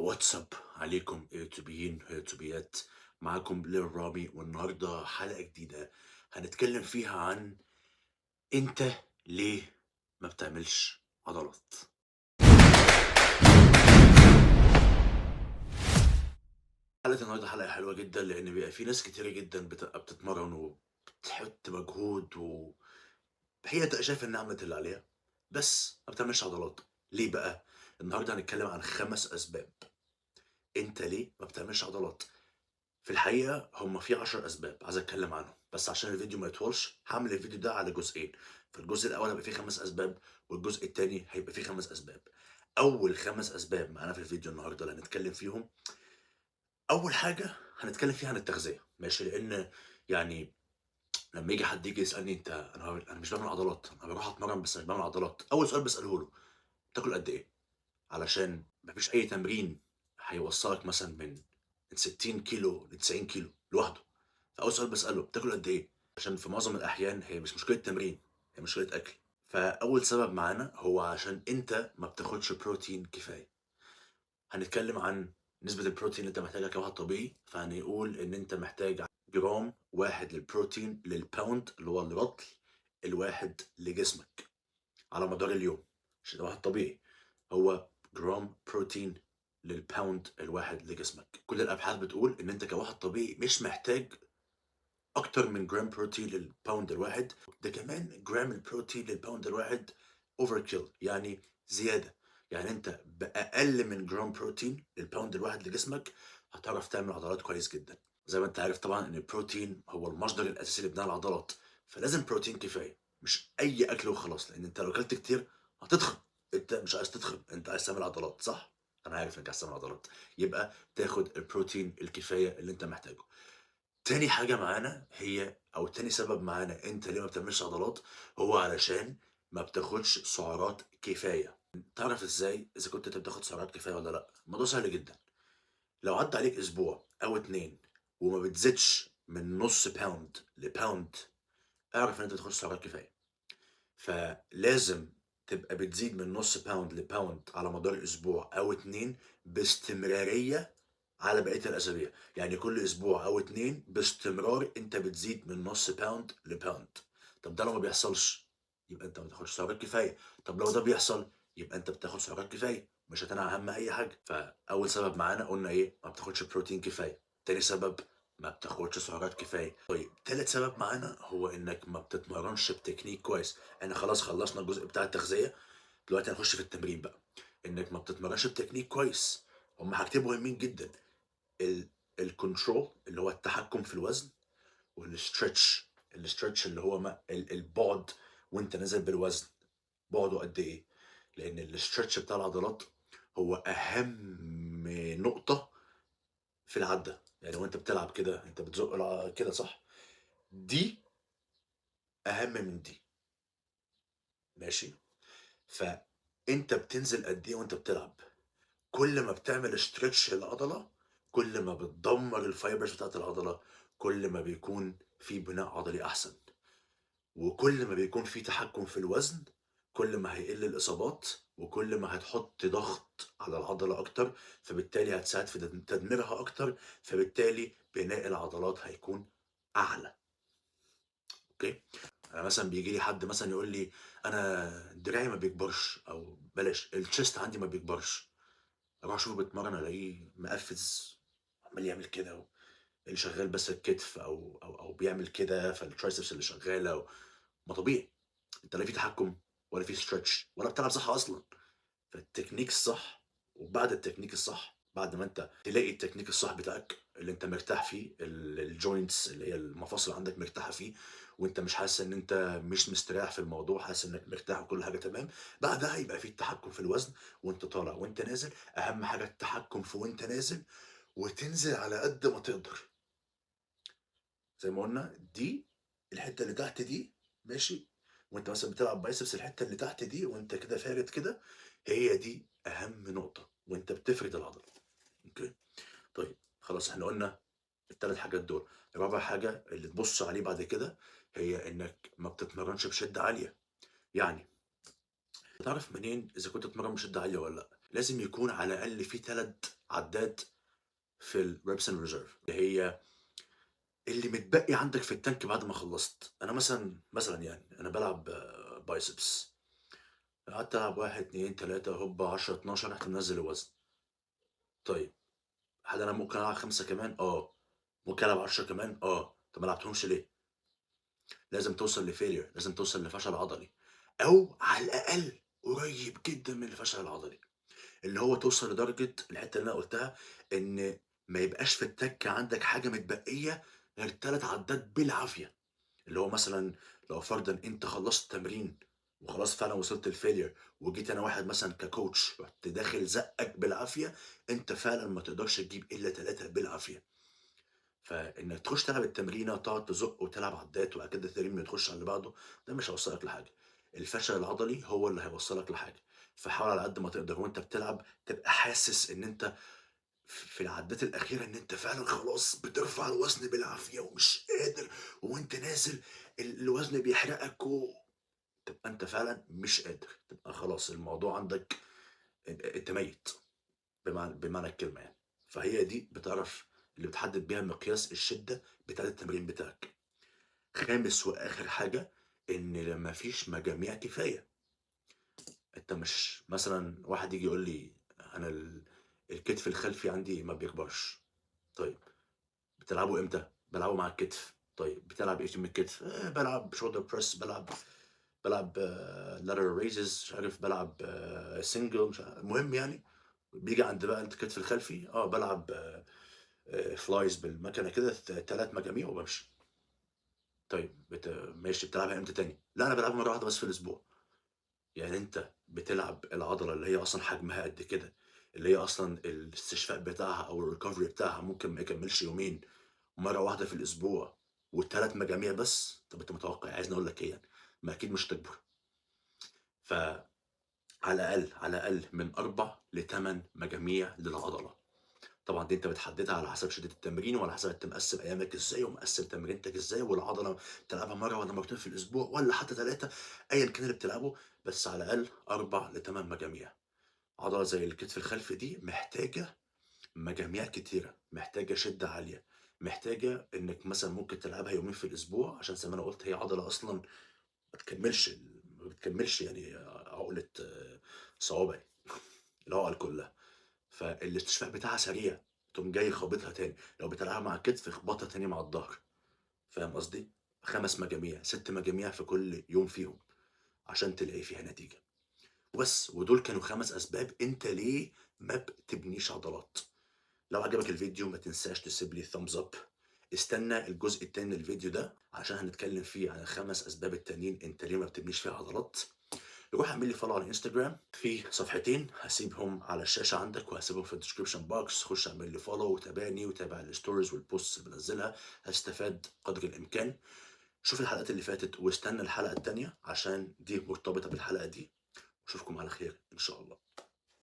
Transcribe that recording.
What's up عليكم يوتيوبيين ويوتيوبيات، معاكم ليل رامي. والنهارده حلقة جديدة هنتكلم فيها عن انت ليه ما بتعملش عضلات. حلقة النهارده حلقة حلوة جدا، لان بيبقى في ناس كتيرة جدا بتبقى بتتمرن وبتحط مجهود وهي تبقى شايفة انها عملت اللي عليها بس ما بتعملش عضلات. ليه بقى؟ النهارده هنتكلم عن 5 اسباب انت ليه ما بتعملش عضلات. في الحقيقة هم في 10 أسباب عايز أتكلم عنهم، بس عشان الفيديو ما يطولش هعمل الفيديو ده على جزئين. فالجزء الأول هيبقى فيه 5 أسباب، والجزء التاني هيبقى فيه 5 أسباب. أول 5 أسباب معانا في الفيديو النهاردة اللي هنتكلم فيهم، أول حاجة هنتكلم فيها عن التغذية، ماشي؟ لأن يعني لما يجي حد يجي يسألني أنت أنا مش بعمل عضلات، أنا بروح أتمرن بس مش بعمل عضلات، أول سؤال بسأله له بتاكل قد إيه؟ علشان مفيش أي تمرين هيوصلك مثلا من 60 كيلو ل 90 كيلو لوحده. فأول سؤال بسأله بتاكل قد إيه؟ عشان في معظم الأحيان هي مش مشكلة تمرين، هي مشكلة أكل. فأول سبب معانا هو عشان أنت ما بتاخدش بروتين كفاية. هنتكلم عن نسبة البروتين اللي أنت محتاجها كواحد طبيعي، فهنقول إن أنت محتاج جرام واحد للبروتين لل pound اللي هو الرطل الواحد لجسمك على مدار اليوم. عشان ده واحد طبيعي، هو جرام بروتين لل pound الواحد لجسمك. كل الابحاث بتقول ان انت كواحد طبيعي مش محتاج اكتر من جرام بروتين لل pound الواحد. ده كمان جرام البروتين لل pound الواحد overkill، يعني زيادة. يعني انت باقل من جرام بروتين لل pound الواحد لجسمك هتعرف تعمل عضلات كويس جدا. زي ما انت عارف طبعا ان البروتين هو المصدر الاساسي لبناء العضلات، فلازم بروتين كفاية، مش اي اكل وخلاص، لان انت لو اكلت كتير هتتخن. انت مش عايز تتخن، انت عايز تعمل عضلات، صح؟ انا عارف انك عايز تعمل عضلات، يبقى تاخد البروتين الكفاية اللي انت محتاجه. تاني حاجة معانا هي او تاني سبب معانا انت ليه ما بتعملش عضلات، هو علشان ما بتاخدش سعرات كفاية. تعرف ازاي اذا كنت انت بتاخد سعرات كفاية ولا لا؟ الموضوع سهل جدا. لو عدى عليك اسبوع او 2 وما بتزيدش من نص pound ل pound، اعرف ان انت بتاخدش سعرات كفاية. فلازم تبقى بتزيد من نص pound ل pound على مدار اسبوع او 2 باستمرارية على بقية الاسابيع. يعني كل اسبوع او 2 باستمرار انت بتزيد من نص pound ل pound. طب ده لو ما بيحصلش يبقى انت ما بتاخدش سعرات كفاية. طب لو ده بيحصل يبقى انت بتاخد سعرات كفاية، مش هتنع اهم اي حاجة. فاول سبب معانا قلنا ايه؟ ما بتاخدش بروتين كفاية. تاني سبب ما بتاخدش سعرات كفاية. طيب تالت سبب معانا هو انك ما بتتمرنش بتكنيك كويس. احنا خلاص خلصنا الجزء بتاع التغذية، دلوقتي هنخش في التمرين بقى. انك ما بتتمرنش بتكنيك كويس. هما حاجتين مهمين جدا، ال control اللي هو التحكم في الوزن، وال stretch. ال stretch اللي هو ما البعد وانت نازل بالوزن، بعده قد ايه؟ لان ال stretch بتاع العضلات هو اهم نقطة في العدة. يعني وانت بتلعب كده انت بتزق كده، صح؟ دي اهم من دي، ماشي؟ فانت بتنزل قد ايه وانت بتلعب؟ كل ما بتعمل stretch للعضلة كل ما بتدمر ال fibers بتاعت العضلة، كل ما بيكون في بناء عضلي احسن، وكل ما بيكون في تحكم في الوزن كل ما هيقل الاصابات، وكل ما هتحط ضغط على العضلة اكتر، فبالتالي هتساعد في تدميرها اكتر، فبالتالي بناء العضلات هيكون اعلى. okay؟ انا مثلا بيجي لي حد مثلا يقول لي انا دراعي ما بيكبرش، او بلاش ال chest عندي ما بيكبرش. اروح اشوفه بيتمرن الاقيه مقفز عمال يعمل كده، اللي شغال بس الكتف او او او بيعمل كده، فال triceps اللي شغالة. ما طبيعي، انت لا في تحكم ولا في stretch ولا بتلعب صح اصلا. فالتكنيك الصح، وبعد التكنيك الصح، بعد ما انت تلاقي التكنيك الصح بتاعك اللي انت مرتاح فيه، ال joints اللي هي المفاصل عندك مرتاحة فيه، وانت مش حاسس ان انت مش مستريح في الموضوع، حاسس انك مرتاح وكل حاجة تمام، بعدها يبقى في التحكم في الوزن وانت طالع وانت نازل. اهم حاجة التحكم في وانت نازل، وتنزل على قد ما تقدر. زي ما قلنا دي الحتة اللي تحت دي، ماشي؟ وانت مثلا بتلعب biceps الحتة اللي تحت دي وانت كده فارد كده، هي دي اهم نقطة وانت بتفرد العضلة. okay؟ طيب خلاص احنا قلنا ال3 حاجات دول. رابع حاجة اللي تبص عليه بعد كده هي انك ما بتتمرنش بشده عالية. يعني تعرف منين اذا كنت تتمرن بشده عالية ولا لا؟ لازم يكون على الاقل في 3 عداد في الreps in reserve، اللي هي اللي متبقي عندك في ال tank بعد ما خلّصت. أنا مثلًا يعني أنا بالعب biceps، قعدت ألعب 1، 2، 3 هوبا 10، 12، رُحت منزّل الوزن. طيب هل أنا ممكن ألعب 5 كمان؟ آه. ممكن ألعب 10 كمان؟ آه. طب ما لعبتهمش ليه؟ لازم توصل لfailure، لازم توصل لفشل عضلي، أو على الأقل قريب جدًا من الفشل العضلي، اللي هو توصل لدرجة الحتة اللي أنا قُلتها، إن ما يبقاش في التَّنك عندك حاجة متبقية غير 3 عدّات بالعافية. اللي هو مثلًا لو فرضًا أنت خلّصت تمرين وخلاص فعلًا وصلت لfailure، وجيت أنا واحد مثلًا كcoach رُحت داخل زقّك بالعافية، أنت فعلًا ما تقدرش تجيب إلا 3 بالعافية. فإنك تخش تلعب التمرينة وتقعد تزُق وتلعب عدّات وبعد كده التمرين تخش على اللي بعده، ده مش هيوصّلك لحاجة. الفشل العضلي هو اللي هيوصّلك لحاجة. فحاول على قد ما تقدر وأنت بتلعب تبقى حاسس إن أنت في العدّات الأخيرة إن أنت فعلًا خلاص بترفع الوزن بالعافية ومش قادر، وأنت نازل الوزن بيحرقك، تبقى أنت فعلًا مش قادر، تبقى خلاص الموضوع عندك أنت ميت بمعنى الكلمة يعني. فهي دي بتعرف اللي بتحدد بيها مقياس الشدة بتاعة التمرين بتاعك. خامس وآخر حاجة، إن لما فيش مجاميع كفاية. أنت مش مثلًا واحد ييجي يقول لي أنا الكتف الخلفي عندي ما بيكبرش. طيب بتلعبه إمتى؟ بالعبه مع الكتف. طيب بتلعب إيه في الكتف؟ بالعب shoulder press، بالعب lateral raises، مش عارف بالعب single، مش عارف. المهم يعني بييجي عند بقى الكتف الخلفي، بالعب flies بالمكنة كده 3 مجاميع وبامشي. طيب ماشي، بتلعبها إمتى تاني؟ لأ أنا بالعبها مرة واحدة بس في الأسبوع. يعني أنت بتلعب العضلة اللي هي أصلًا حجمها قد كده، اللي هي أصلًا الاستشفاء بتاعها أو الrecovery بتاعها ممكن ما يكملش يومين، مرة واحدة في الأسبوع و3 مجاميع بس، طب أنت متوقع عايزني أقول لك إيه يعني؟ ما أكيد مش هتكبر. فعلى الأقل، على الأقل من 4 ل8 مجاميع للعضلة. طبعًا دي أنت بتحددها على حسب شدة التمرين، وعلى حسب أنت مقسم أيامك إزاي، ومقسم تمرينتك إزاي، والعضلة بتلعبها مرة والّا مرتين في الأسبوع والّا حتى 3، أيًا كان اللي بتلعبه، بس على الأقل 4 ل8 مجاميع. عضلة زي الكتف الخلفي دي محتاجة مجاميع كتيرة، محتاجة شدة عالية، محتاجة إنك مثلًا ممكن تلعبها يومين في الأسبوع، عشان زي ما أنا قُلت هي عضلة أصلًا ما بتكملش يعني عقلة صوابعي، العُقل كلها. فالاستشفاء بتاعها سريع، تقوم جاي خابطها تاني، لو بتلعبها مع الكتف اخبطها تاني مع الضهر، فاهم قصدي؟ 5 مجاميع، 6 مجاميع في كل يوم فيهم، عشان تلاقي فيها نتيجة. وبس، ودول كانوا 5 أسباب أنت ليه ما بتبنيش عضلات. لو عجبك الفيديو ما تنساش تسيب لي thumbs up. استنى الجزء التاني من الفيديو ده عشان هنتكلم فيه عن ال5 أسباب التانيين أنت ليه ما بتبنيش فيها عضلات. روح اعمل لي follow على الانستجرام، في صفحتين هسيبهم على الشاشة عندك وهسيبهم في ال description box. خش اعمل لي follow وتابعني وتابع ال stories وال posts اللي بنزلها، هستفاد قدر الإمكان. شوف الحلقات اللي فاتت واستنى الحلقة التانية عشان دي مرتبطة بالحلقة دي. أشوفكم على خير إن شاء الله.